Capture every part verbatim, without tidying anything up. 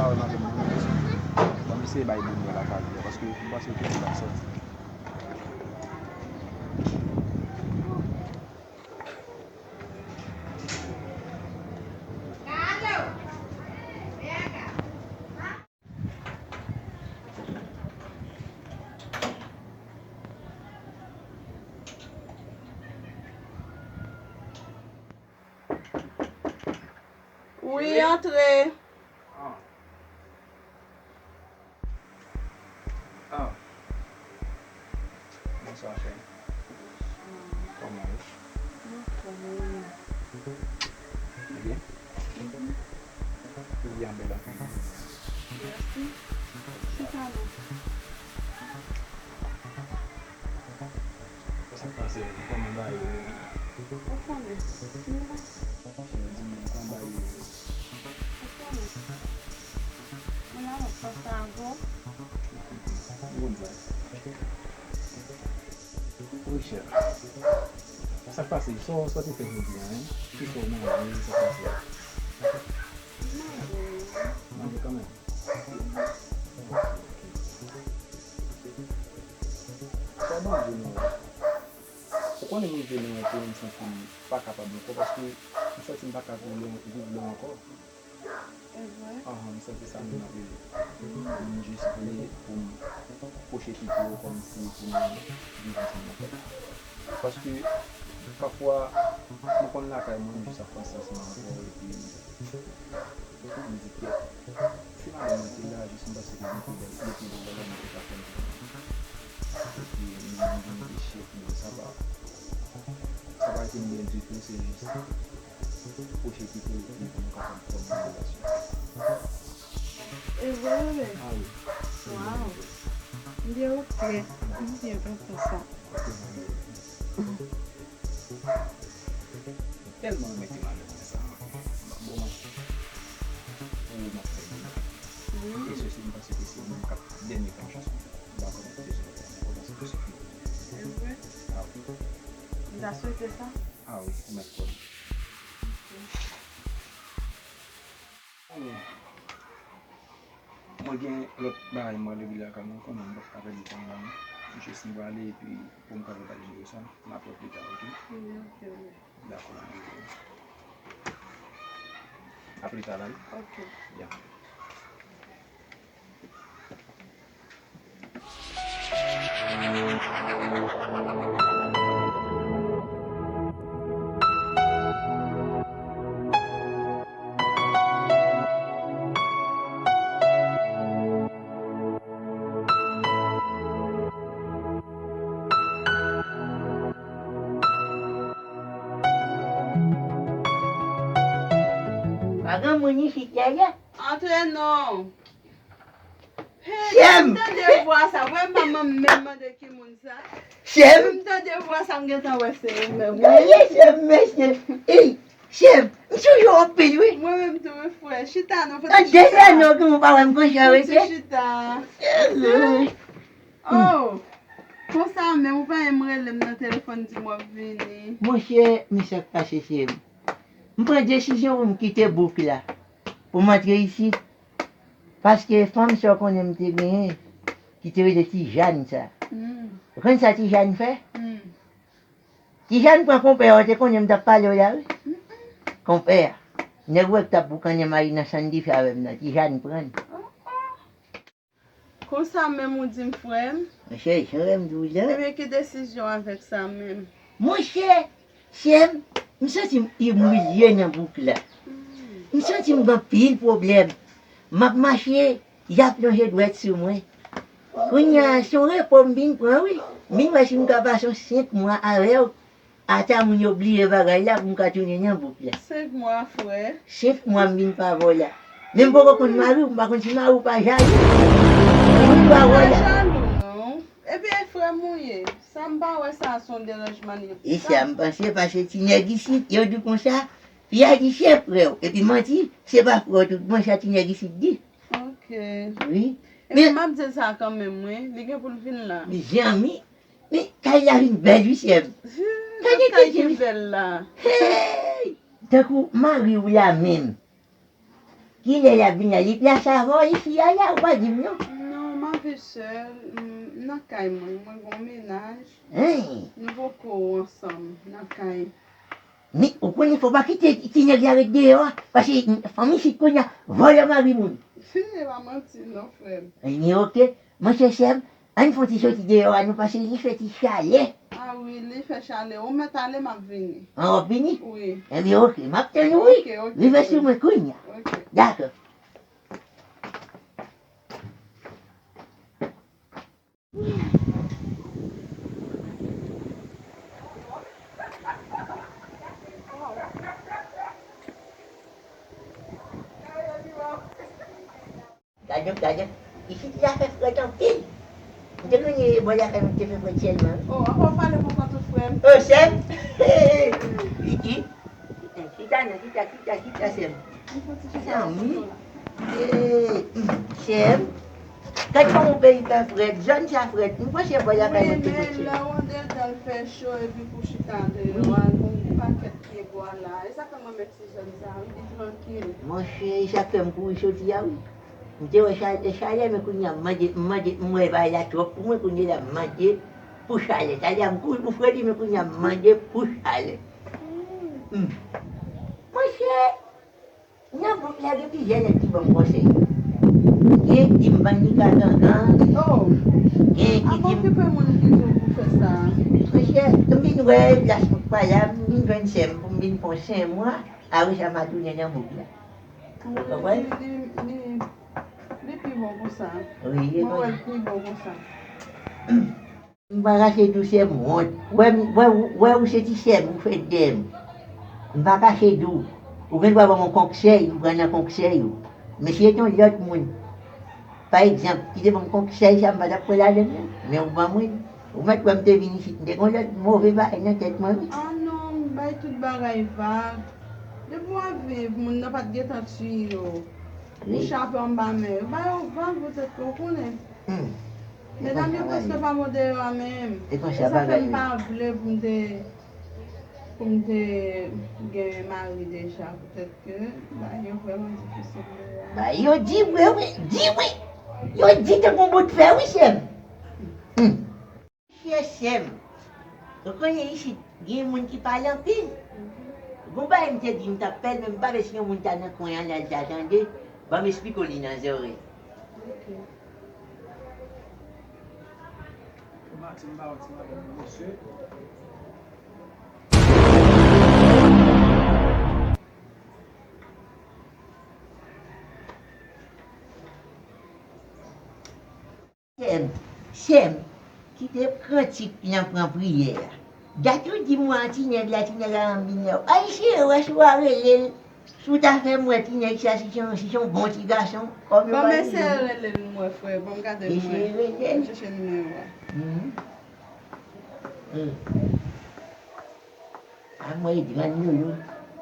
Bon, m eseye bay bon nouvèl a Kalia, paske m panse ke li ap sòti. Wi, antre. Ah. Ah. Bonswa, cheri. Kòman ou ye? Mwen anfòm, wi. Ou byen? Mhm. Ou byen bèl anpil. Mèsi. Chita non. Sa k pase? Kòman bagay yo ye? Ou konnen. Mwen la. Cheri, di mwen, kòman bagay yo ye? Ou konnen. Mwen la, mwen panse avè w. Ou konn sa. Wi, cheri. Sa k pase? Sa w, sa w te fè jodi a, en? Kisa w manje? Sa k pase? Manje. Manje kanmenm? Sa Bondye nou wè. Ou konnen m rive nan yon pwen m santi m pa kapab ankò, paske m santi m pa ka viv lè, viv lè ankò. E vre? Ahan, m santi sa menm ap rive. M jis vle pou m kwoche kite yo kòmsi pou m viv ansanm avèk. Paske pafwa, mwen konn lakay mwen, m jis ap panse ansanm avè w, epi m di kèt. Si madanm mwen te la, jis m panse ke li te bèl, li te bèl, bagay mwen te ka fè m. Epi, m vin vin peche, bon, sa pa, sa pa te m byen ditou, se jis kwoche kite l, epi pou nou kapab fòme yon relasyon. E vre, bebe? Ah wi. Waw. M byen, ok. M byen kontan sa. Tèlman renmen ti malè konsa. Bon, m ap, pou m ap fè byen. E se, se, m panse ke se mwen k ap dènye tan chans mwen. M pa konn dezòd, m panse ke se fini. E vre? Ah wi. M ta swete sa. Ah wi, ou mèt kwè. Mwen gen lòt bagay mwen regle lakay mwen, konnen m p ap ka pèdi tan la non. Jis m prale epi pou m ka prepare jere sa, m ap wè pita, ok? Wi, ok, wi. Dakò, m ap pita la wi. Ok. Ya. Pa gen moun isit la, la? Antre non. Hey, Shem! M tande vwa sa. Vre, m pa menm mande ki moun sa. Shem! M tande vwa sa, m gentan wè se ou menm. Gade Shem, mesye. Ey, Shem, m souje w anpil, wi. Mwen menm tou, wi, frè. Chita non, foto chita. Nan dèyè non, ke m pa wè m konsa, wi. Foto chita. Oh! Konsa menm, ou pa menm rele m nan telefòn, di m w ap vini. Monchè, men sa k pase, Shem. M pran desizyon pou m kite bouk la. Pou m antre isit. Paske fanm sa w konnen m te genyen, ki te rele Ti Jàn sa. Hmm. Ou konn sa Ti Jàn fè? Hmm. Ti Jàn pran konpè a, ou te konnen m t ap pale w la, wi. Mm-mm. Konpè a. Nèg ou wè k t ap boukannen mari nan sann dife avè m nan, Ti Jàn pran l. Oh, oh. Konsa menm ou di m, frè m? Monchè, jan w wè m di w la. Ebyen, ki desizyon avèk sa menm? Monchè, Shem, m santi m imilye nan bouk la. Hmm. M santi m gen anpil pwoblèm. M ap mache, y ap lonje dwèt sou mwen. Kounye a, se yon repo m vin pran, wi. M vin wè si m ka pase yon senk mwa avè w. Ata moun yo bliye bagay la pou m ka tounen nan bouk la. Senk mwa, frè. Senk mwa m vin pa vè w la. Men m poko konn mari w, m pa konn si mari w pa jalou. M vin pa vè w la. M pa jalou, non. Epi, e frè m ou ye. Sa m pa wè sa se yon deranjman li ye pou sa. E sa m panse, paske ti nèg isit, yo di konsa, fi a di se frè w. Epi manti, se pa frè w tout, bon, sa ti nèg isit di. Ok. Wi. Epi m ap di l sa kanmenm, wi. Li gen pou l vin la. Mezanmi, men kay la vin bèl, wi, Shem. Gade kay ki bèl la. Hey! Tankou mari w la menm. Kilè l ap vin la? Li plas avè w isi a la, ou pa di m non. Non, m ap viv sèl, m nan kay mwen, mwen gen yon mennaj. Hein? Nou poko ansanm nan kay. Men, ou konnen fò w pa kite ti nèg la ret deyò a, paske fanm isit kounye a, vòlè mari moun. E pa manti non, frè m. Ebyen, oke. Monchè, sè m, ann fè yon ti soti deyò a non, paske li fè ti chalè. A wi, li fè chalè. Ou mèt ale, m ap vini. An, w ap vini? Wi. Ebyen, oke, m ap tann ou, wi. Oke, oke, frè m. Rive sou mwen kounye a. Oke. Dakò. Gade, gade. Isit la fè frèt anpil. M te konnen bò lakay mwen te fè frèt sèlman. Oh, apa w pale konsa tou, frè m? Oh, sè m. Kiki. Chita non, chita, chita, chita, sè m. Zanmi. Eh, sè m. Gad kòman peyi fè frèt, zòn sa frèt. M panse bò lakay mwen te fè frèt. Wi, men lè w andedan l fè cho epi pou chita deyò a, gon pakèt pyebwa la. E sa fè mwen menm Monchè, e sa k fè m kouri soti a wi. M te wè chalè, chalè, men kounye a m manje, m manje, m wè bagay la twòp pou mwen, kounye a la m manje pou chalè. Chalè a m kouri pou fredi, men kounye a m manje pou chalè. Hmm. Monchè, nan gwoup la gen plizyè nèg ki ban m konsèy. Gen ki di m vann li ka gangan. Oh. Gen ki di m. Apa okipe moun ki di w pou fè sa? Monchè, m vin wè plas mwen pa la, m vin jwenn sè m pou m vin pran swen mwen. Apre sa, m a tounen nan bouk la. Ou konprann? Li, li, li, li pi bon konsa. Wi, li konsa. Mwen wè l pi bon konsa. M pa kache di w sè m wont. Wè, m, wè, wè ou se ti sè m ou fè dèyè m. M pa kache di w. Ou gen dwa ban m yon konsèy, m pran nan konsèy ou. Men si se te yon lòt moun, pa egzanp, ki te ban m konsèy sa, m pa t ap pran ladan l non. Men ou ban mwen l. Ou mèt wè m te vin isit, m te gen yon lòt move bagay nan tèt mwen wi. A non, bay tout bagay vag. Depi w ap viv, moun nan pa t gentan tiye w. Wi. Ou chape anba men yo. Ba yo vag poutèt ke w konnen. Hmm. Medam yo prèske pa monte yo a menm. E konsa bagay yo ye. E sa fè m pa vle pou m te, pou m te gen mari deja, poutèt ke bagay yo vrèman difisil deja. Bagay yo di vre wi, di wi. Yo di tankou bout fè wi, sè m. Hmm. Monchè sè m, ou konnen isit gen moun ki pale anpil. Gon bagay m te di m t ap fè l, men m pa vle si yon moun ta nan kwen an la l ta tande, ban m esplike w li nan zòrèy. Ok. Bon maten, m pa wè ti madanm nan, mesye. Sè m, sè m, kite kantik lan pran priyè a. Dat ou di mwen ti nèg la, ti nèg la anvi nèg. Ay, si w wè, si w a rele l, si w ta fè m wè ti nèg sa, si se yon, si se yon bon ti gason, kòm yo pale. Bon, m eseye rele l m wè, frè. Bon, m gade m wè. Eseye rele l. M chèche nimewo a. Mhm. Hmm. A mwen, e Grann Lolo.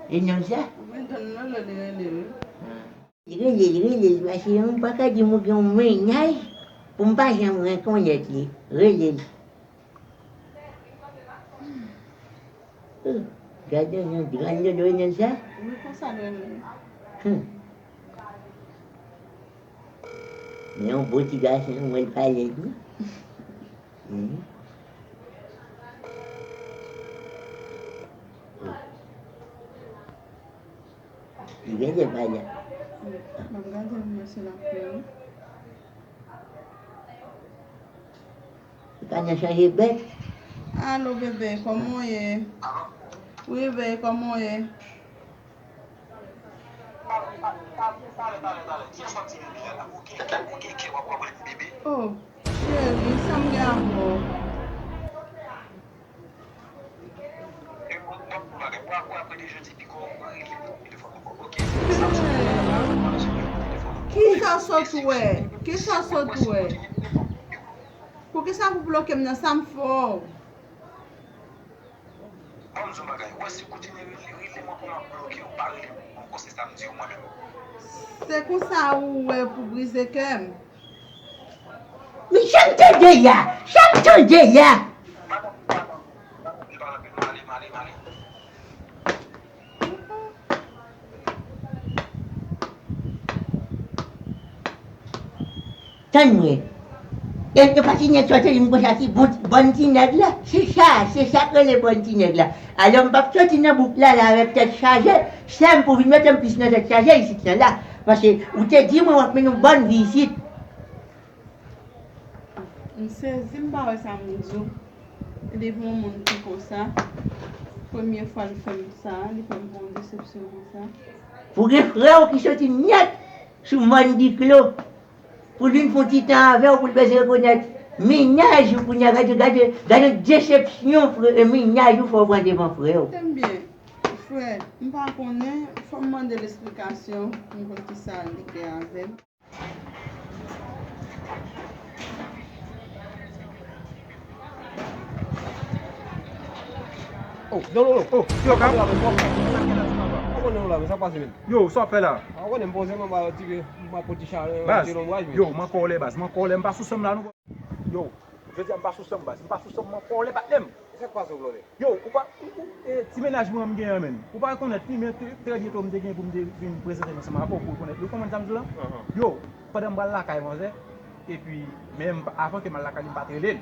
E non sa? Wi, Grann Lolo li rele, wi. Ah. Rele l, rele l, paske m pa ka di m gen yon mennaj pou m pa janm rekonèt li. Rele l. Oh, gade yon Grann Lolo, rele l sa? Wi, konsa l rele. Hmm. Men yon bon ti gason, mwen pale tou. Hmm. Li genlè pa la. M ap gade m wè si l ap pran. Li pa nan chanje bèt. Alo, bebe, kòman w ye? Wi, bebe, kòman w ye? Oh, cheri, sa m gen avè w? Kisa w sot wè? Kisa w sot wè? Poukisa pou bloke m nan sa m fè w? Ban m di w yon bagay, ou wè si w kontinye rele, rele mwen pou m ap bloke w, pa rele m ankò, se sa m di w mwen menm. Se konsa ou wè pou brize kè m? Men sa m tande la, sa m tande la. Madanm, madanm, madanm, li pa nan peyi, m ale, m ale, m ale. Bon, Tann mwen. E, e pa ti nèg sòti, li m konsa ki bon, bòn ti nèg la. Se sa, se sa k rele bòn ti nèg la. Alò, m p ap sòti nan bouk la, la avèk tèt chaje. Sè m pou vin mete m plis nan tèt chaje isit la la. Paske ou te di mwen w ap mennen yon bòn vi isit. M sezi, m pa wè sa m di w. Li pou yon moun ki konsa. Premye fwa l fè m sa, li fè m pran yon desepsyon konsa. Pou gen frè w ki soti nèt sou mòn Diklo. Pou l vin fè yon ti tan avè w, pou l bezwen rekonèt mennaj ou kounye a. Gade, gade, gade desepsyon frè, mennaj ou fè w pran devan frè w. Tande byen, frè, m pa konnen, fò m mande l esplikasyon, m konn kisa li gen avè m. Oh, non, non, non. Oh, yo, ka. Ou konnen ou la, men sa k pase menm? Yo, sa w ap fè la? Ou konnen m poze m anba ti ke m ap pran ti chalè, ti lonbraj, men. Yo, m an kòlè, baz, m an kòlè, m pa sou san m la, non. Yo, jodi a m pa sou san m, baz, m pa sou san m, m an kòlè, patnè m. Sa k pase w, blòdè? Yo, ou pa, ou, ou, e, ti mennaj mwen an m genyen an, menn. Ou pa rekonèt li, men trè, trè byento m te gen pou m te vin prezante m ansanm avè w pou w rekonèt li. Ou konprann sa m di w la? Yo, pandan m pral lakay manzè, epi, men m pa, avan ke m al lakay li, m pa t rele l.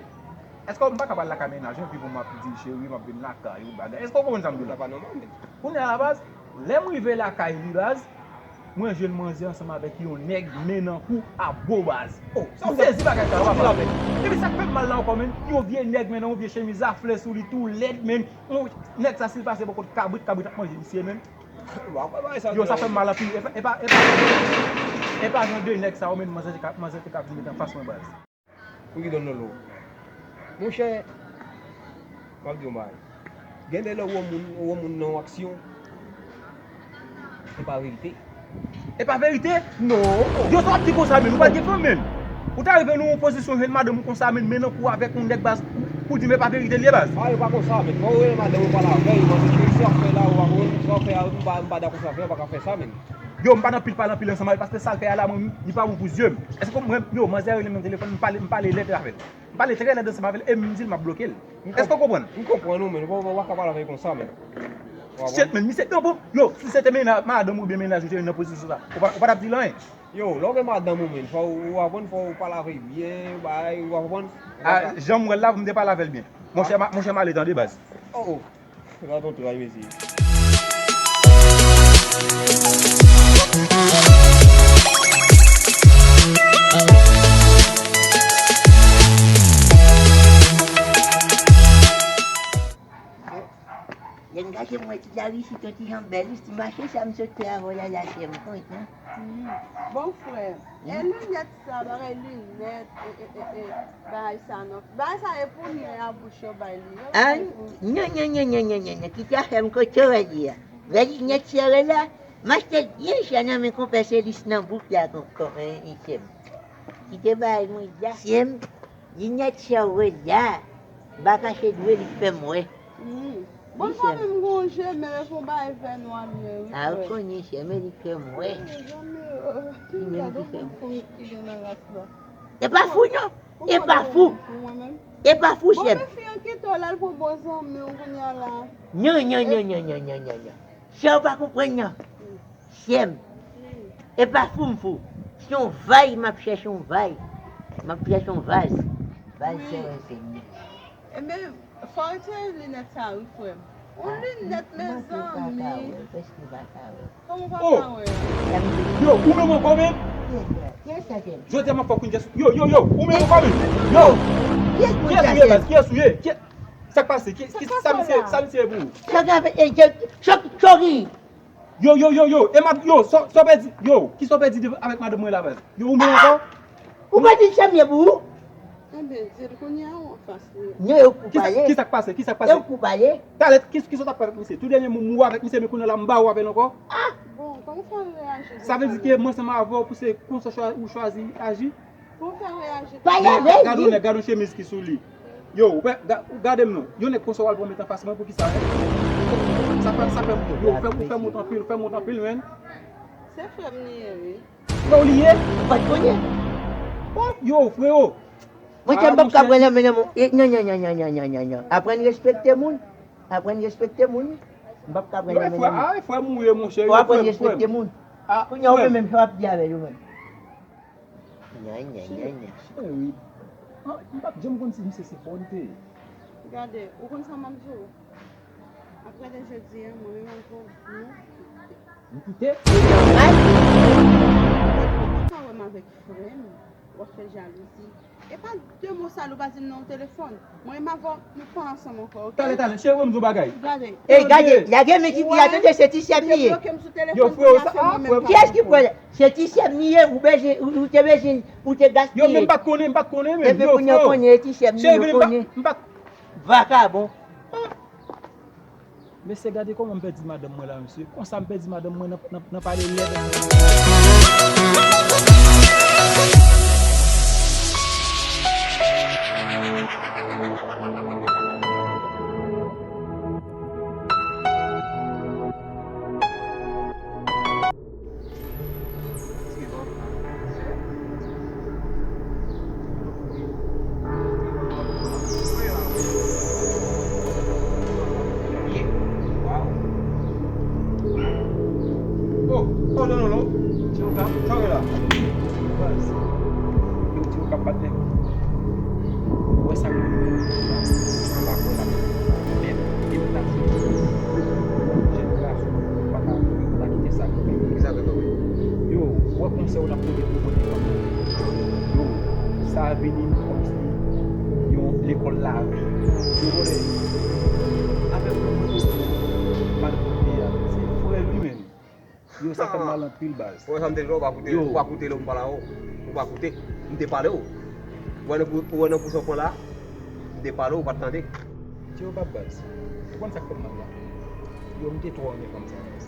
Èske m pa ka pral lakay mennaj mwen, epi pou m ap di l, cheri, m ap vin lakay ou, bagay? Èske w konprann sa m di w la? Sa pa nòmal, menn. Kounye a la, baz, lè m rive lakay li, baz, mwen jwenn manzè ansanm avèk yon nèg men nan kou a bo baz. Oh, m sezi bagay sa yo, papa. Epi sa k fè m mal la ankò, menn, yon vye nèg, menn, yon vye chemiz a flè sou li, tou lèd, menn. Yon nèg sa, si l pase bò kot kabrit, kabrit ap manje misye, menn. Yo, sa fè m mal anpil. E pa, e pa, e pa, e pa jan de nèg sa yo, menn, manzè te ka, manzè te ka vin met anfas mwen, baz. Pou ki donn lolo. Monchè, m ap di w yon bagay. Gen de lè ou wè moun, ou wè moun nan yon aksyon, e pa verite. E pa verite? Non. Yo, sa w ap di konsa, menn? Ou pa t gen fanm, menn. Ou ta rive nan yon pozisyon jwenn madanm ou konsa, menn, men nan kou avèk yon nèg, baz, pou di m e pa verite l ye, baz. A, yo pa konsa, menn. Fò w rele madanm ou pale avè l, mande cheri, sa w ap fè la, ou pa konn, sa w ap fè a, m pa, m pa dakò sa w fè a, ou pa ka fè sa, menn. Yo, m pa nan pil pale anpil ansanm avè l, paske sa l fè a la, mwen, li pa bon pou zye m. Èske w konprann? Yo, manzè rele m nan telefòn, m pale, m pale lèd avè l. M pale trè lèd ansanm avè l e m di l m ap bloke l. Èske w konprann? M konprann ou, menn. Ou pa, ou pa ka pale avè l konsa, menn. Shit, menn, misye, non, bon, yo, si se te mennaj, madanm ou byen mennaj ou te nan pozisyon sa, ou pa, ou pa t ap di l anyen. Yo, lè w gen madanm ou, menn, fò w, ou aprann, fò w pale avè l byen, bagay, ou pa konprann? A, jan m wè l la, m te pale avè l byen. Monchè, ma, monchè, m ale tande, baz. Oh, oh. Se pa ton tray, mesye. Lè m gade mwen ti Darius, yon ti jan bèl, wi, ti mache sa m sot fè avè w la, la, sè m kontan. Bon, frè, e linèt sa, bagay linèt, e, e, e, e, bagay sa non. Bagay sa e pou nèg a bouch yo bay li. Yo bay pou. Non, non, non, non, non, non, non. Kite afè m kote w ye a. Vè linèt sere la. M achte byen chè nan men konpè Selis nan bouk la, kon, kon, en, en, sè m. Kite bagay mwen di a. Sè m, linèt sere la. M pa kache dwe li fè m wè. Wi. Bon, sa menm gon je, men lè fon bagay fè nwa byen, wi. A, ou konnen, sè m, li fè m wè. Mezanmi, oh. Li menm ki fè m. E pa fou, non. E pa fou. E pa fou, sè m. Bon, men fi an kite w la, l pran bon zanmi w kounye a la. Non, non, non, non. Sè, ou pa konprann, non. Sè m. E pa fou m fou. Se yon vay, m ap chèche yon vay. M ap chèche yon vaz. Vaz sè w, sè m. Ebyen, fò w retire linèt sa wi, frè m. Yon linèt, mezanmi. Kòman w pa ka wè? Yo, ou menm ankò menm? Jodi a m ap fè w konn kiyès ou. Yo, yo, yo, ou menm ankò menm? Yo! Kiyès ou ye, baz? Kiyès ou ye? Sa k pase? Sa misye ye pou ou? Sa k ap fè? Chòki! Yo, yo, yo, yo, e mad, yo, sa w pèdi, yo, kisa w pèdi avèk madanm mwen la, baz? Yo, ou menm ankò? Ou pa di chanm ye pou ou? Enben, se kounye a ou anfas li. Non, yo pou pale. Kisa k pase? Kisa k pase? Yo pou pale. Talè, kisa w t ap fè avèk misye? Tou dènye mo, m ou avèk misye, men kounye a la m ba ou avè l ankò. Ah! Bon, kòman sa reyaji? Sa vle di ke m ansanm avè w pou se konsa ou chwazi aji? Pou fè reyaji. Pale avè l. Gade yon nèg, gade yon chemiz ki sou li. Yo, ou pa, ou gade m non. Yon nèg konsa w al pran met anfas mwen, poukisa? Sa fè, sa fè, yo, ou fè m wont anpil, ou fè m wont anpil, menn. Se frè m li ye, wi. Frè w li ye? Ou pa t konnen? Oh, yo, freo. Mwen te m p ap ka pran nan men nan moun. Non, non, non. Aprann respekte moun. Aprann respekte moun. M p ap ka pran nan men nan moun. Frè m ou ye, monchè. Fò w aprann respekte moun. Kounye a ou menm, menm sa w ap di avè yo menm. Nya, nya, nya, nya. Chéri, an, m pa t janm konn si misye se fò li te ye. Gade, ou konn sa m ap di w? Apre de jodi a, mwen menm avè w, nou kite. Nou kite? Ay! Ou pa wè m avèk frè m, w ap fè jalouzi. E pa de mo sa l ou pa di m nan telefòn. Mwen menm avè w, nou pa ansanm ankò, oke? Talè, talè, cheri, ban m di w bagay. Gade. Ey, gade, lage men ti fi a, tande, se ti sè m li ye. Yo bloke m sou telefòn, yo, frè, kounye a se mwen menm k ap pran. Kiyès ki frè? Se ti sè m li ye, ou bezwen, ou, ou te bezwen, ou te gaspiye. Yo, men m pa t konnen, m pa t konnen, men. Epi yo, kounye a, frè, konnen, ti sè m li ye, konnen. M pa t Vakabon. Mesye, gade kòman m pèdi madanm mwen la, mesye. Konsa m pèdi madanm mwen nan, nan, nan pale lèd. Oh, oh, non, non, non. Ti Okap, sa w la? Baz. Yo, Ti Okap, patnè. Ou wè sa k rive m la? Sa pa kwè la. Men, e m ta di, jèn gason, pa ta, pa ta kite sa kanpe. Ki sa k kanpe? Yo, ou wè konsèy ou t ap pote pou mwen, yo, sa vini kòmsi yon lekòl lavi. Yo, konnen, afè pou mwen, madanm mwen, se frè l wi menm. Yo, sa fè m mal anpil, baz. Ou wè sa m te di w, ou pa koute, ou pa koute lè m pale avè w. Ou pa koute. M te pale w. Ou wè nan pou, ou wè nan pou sa w pran la, m te pale w, ou pa t tande. Ti Okap, baz. Ou konn sa k fè m mal la? Yo, m te twò renmen fanm sa, baz.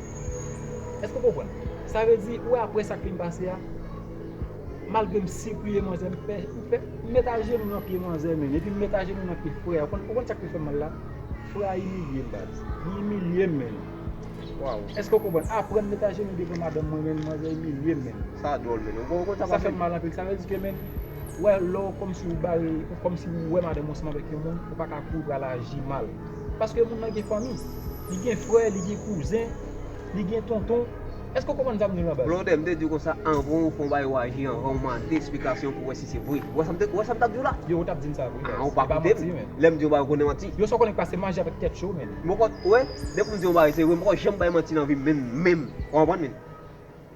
Èske w konprann? Sa vle di, ou wè apre sa k fin pase a, malgre m sipriye manzè, m fè, m fè, m met ajenou nan pye manzè, men. Epi m met ajenou nan pye frè a. Ou konn, ou konn sa k te fè m mal la? Frè a imilye m, baz. Li imilye m, men. Waw. Èske w konprann? Aprann met ajenou devan madanm mwen, men, manzè imilye m, men. Sa dwòl, men. Ou konn sa pase? Sa fè m mal anpil. Sa vle di ke, men, wè, lè w kòmsi ou bare, kòmsi ou wè madanm ou ansanm avèk yon moun, ou pa ka kouri pral aji mal. Paske moun nan gen fanmi, li gen frè, li gen kouzen, li gen tonton. Èske w konprann sa m di w la, baz? Blondè, m te di w konsa anvan w fè yon bagay, ou aji anvan w mande esplikasyon pou w wè si se vre. Ou wè sa m te, ou wè sa m t ap di w la? Yo, ou t ap di m sa vre, baz. Ah, ou pa koute m. Lè m di yon bagay, ou konnen manti. Yo, sa w konnen k pase maji avèk tèt cho, men. Mwen, ou wè, depi m di yon bagay, se vre, m poko janm bay manti nan vi m, menm, menm. Ou konprann, men?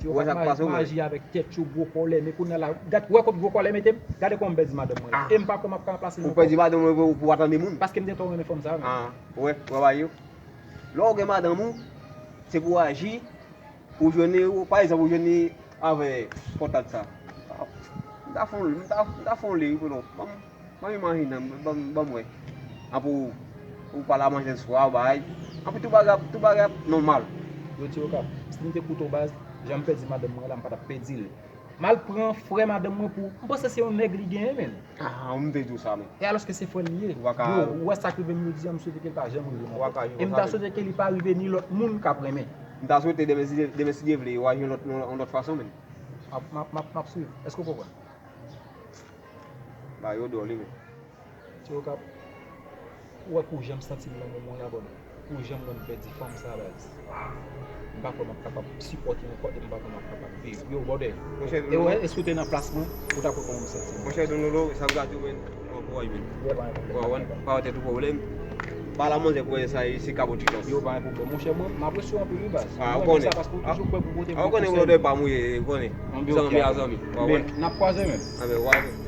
Ou wè sa k pase, ou wè. Maji avèk tèt cho, gwo kòlè, men kounye a la, gad, ou wè kot gwo kòlè mete m? Gade kòman m pèdi madanm mwen la. Ah. E m pa kwè m ap ka ranplase l ankò. Ou pèdi madanm mwen pou, pou w pa tande moun? Paske m te twò renmen fanm sa, men. Ah, ou wè, ou wè bagay yo. Lè w gen madanm ou, se pou w aji, ou jwenn li, ou, pa egzanp, ou jwenn li avè pòtad sa. M ta fè w, m ta, m ta fè w li, wi, non. Ban m, ban m imajine, ban m, ban m wè. Apre ou, ou pale a manzè swa, ou bay. Apre tout bagay, tout bagay ap nòmal. Yo, Ti Okap, si m te koute w, baz, jan m pèdi madanm mwen la, m pa t ap pèdi l. M al pran frè madanm mwen pou, m panse se yon nèg li genyen, men. Ah, m te di w sa, men. E alòske se frè l li ye. Ou pa ka. Yo, ou wè sa k rive m jodi a, m swete ke l pa janm rive m ankò. Ou pa ka. E m ta swete ke li pa rive ni lòt moun k ap renmen. M ta swete demen, si Dye, demen, si Dye vle, yo aji yon lòt, yon, yon lòt fason, men. M ap, m ap, m ap, m ap swiv. Èske w konprann? Bagay yo dwòl, wi, men. Ti Okap, ou wè pou jan m santi m nan moman an la, brother. Pou jan m wè m pèdi fanm sa, baz. M pa kwè m ap kapab sipòte ankò e m pa kwè m ap kapab viv. Yo, brother. Monchè, e w, èske w te nan plas mwen, ou t ap wè kòman m santi m? Monchè Dounoulo, sa m ka di w, men, bon kouraj, men. Yo, pa gen pwoblèm. Bon, pa wè tèt ou pwoblèm. Pale a manzè pou wè sa, se kabotri. Yo, pa gen pwoblèm. Monchè, mwen, m apresye w anpil, wi, baz. Ah, ou konnen sa, paske ou toujou prè pou pote mwen konsèy. Ou konnen, brother, pa mouye, ou konnen. Zanmi a zanmi. N ap kwaze, men. Ah, ben, w a